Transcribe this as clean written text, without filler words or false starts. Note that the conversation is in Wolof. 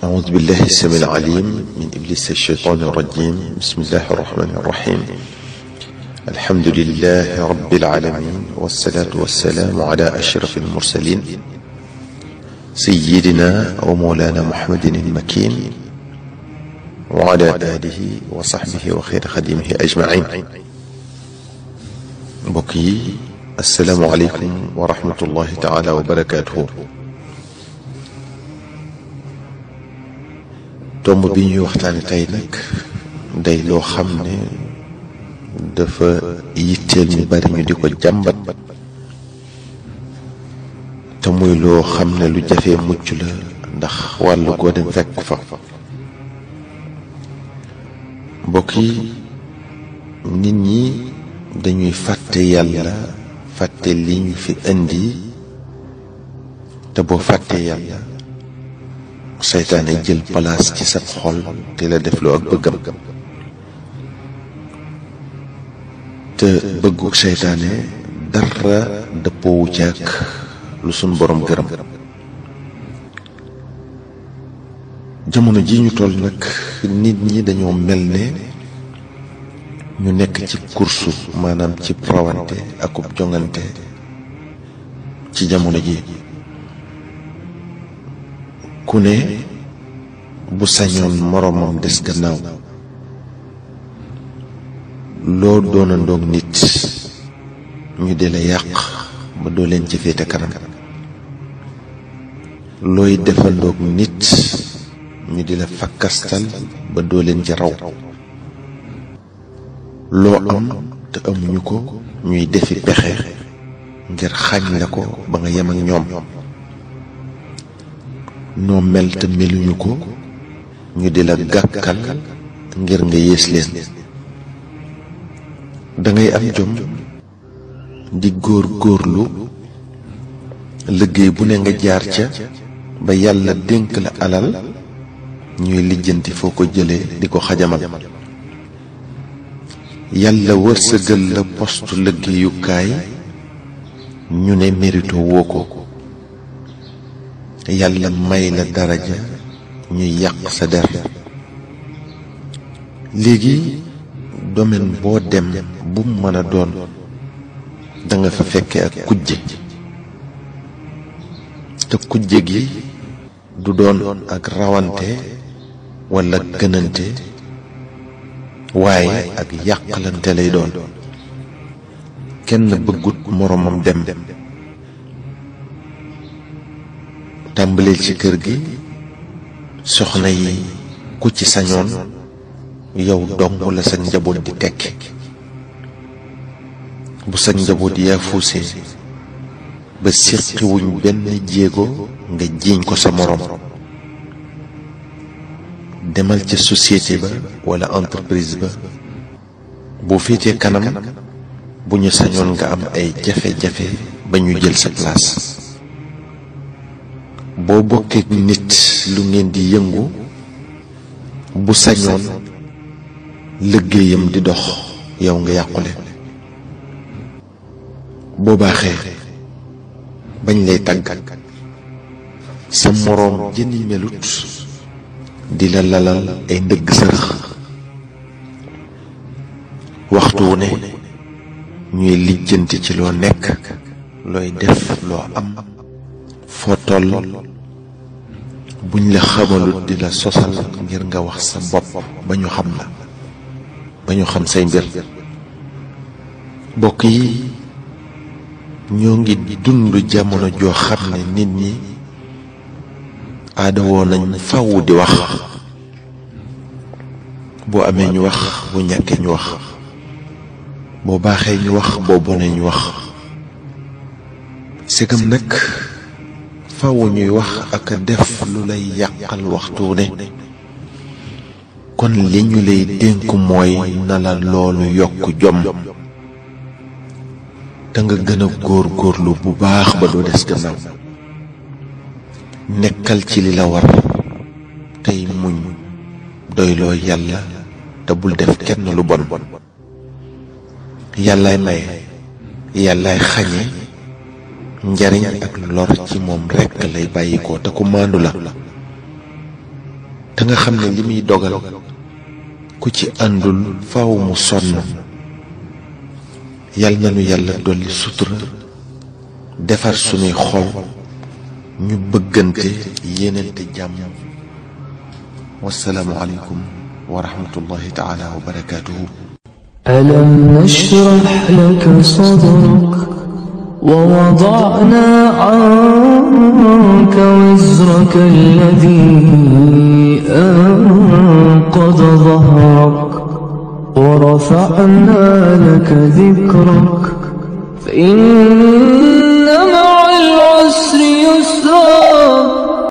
أعوذ بالله السميع العليم من إبليس الشيطان الرجيم. بسم الله الرحمن الرحيم. الحمد لله رب العالمين، والصلاة والسلام على أشرف المرسلين سيدنا ومولانا محمد المكين وعلى آله وصحبه وخير خديمه أجمعين. بقي السلام عليكم ورحمة الله تعالى وبركاته. tomb bi ñuy waxtaane tey nag day loo xam ne dafa yitteel ñu bari ñu di ko jàmbat, te muy loo xam ne lu jafee mucc la, ndax wàllu goo dem fekk fa. mbokk yi, nit ñi dañuy fàtte yàlla, fàtte li ñu fi indi, te boo fàtte yàlla seytaane jël place ci sa xol te la def loo ak bëggam. te bëggu seytaane dara dëppoowu caag lu sun borom gërëm. jamono ji ñu toll nag nit ñi dañoo mel ne ñu nekk ci kursu, maanaam ci rawante akub jongante ci jamono ji. ku ne bu sañoon moroomam des gannaaw. loo doonandoog nit ñu di la yàq ba doo leen ci féete kanam. looy defandoog nit ñu di la fakkastal ba doo leen ci raw. loo am te amuñu ko ñuy defi pexe ngir xañ la ko ba nga yem ak ñoom. noo mel te meluñu ko ñu di la gàkkal ngir nga yées leen. dangay am jom di góorlu liggéey bu ne nga jaar ca ba yàlla dénk la alal ñuy lijjanti foo ko jëlee di ko xajamal. yàlla wërsëgal la postu liggéeyukaay ñu ne mérito woo ko. yàlla may la daraja ñuy yàq sa der. léegi domaine boo dem bu mën a doon danga fa fekke ak kujje. te kujje gi du doon ak rawante walla gënante, waaye ak yàqalante lay doon. kenn bëggut moroomam dem. tàmbaleel ci kër gi, soxna yi ku ci sañoon yow dong la sa njaboot di tekki. bu sa njaboot yaa fuusee ba séqiwuñ benn jéego nga jiiñ ko sa moroom. demal ca société ba walla entreprise ba, boo féetee kanam bu ñu sañoon nga am ay jafe-jafe ba ñu jël sa place. boo bokkeek nit lu ngeen di yëngu, bu sañoon liggéeyam di dox yow nga yàqule. boo baaxee bañ lay tàgg, sa moroom jëni melut di la lalal ay ndëgg sërëx. waxtu wu ne ñuy lijjanti ci loo nekk, looy def, loo am, foo toll. buñ la xamalut di la sosal ngir nga wax sa bopp ba ñu xam la, ba ñu xam say mbir. mbokk yi, ñoo ngi dund jamono joo xam ne nit ñi aada woo nañ faw di wax. boo amee ñu wax, bu ñàkkee ñu wax, boo baaxee ñu wax, boo bonee ñu wax. segam nag faw ñuy wax ak a def lu lay yàqal waxtu ne, kon li ñu lay dénk mooy na la loolu yokk jom, te nga gën a góorlu bu baax ba doo des gannaaw. nekkal ci li la war tey muñ, doyloo yàlla te bul def kenn lu bon. yàllaay maye, yàllaay xañe, njariñ ak lor ci moom rekk lay bàyyikoo te ku maandu la. te nga xam ne li muy dogal ku ci àndul faaw mu sonn. yal na nu yàlla dolli sutura defar sunuy xol ñu bëggante yéenante jàmm. wassalaamu aleykum wa rahmatullahi taala wa barakaatuhu. ألم نشرح لك صدرك ووضعنا عنك وزرك الذي أنقض ظهرك ورفعنا لك ذكرك فإن مع العسر يسرا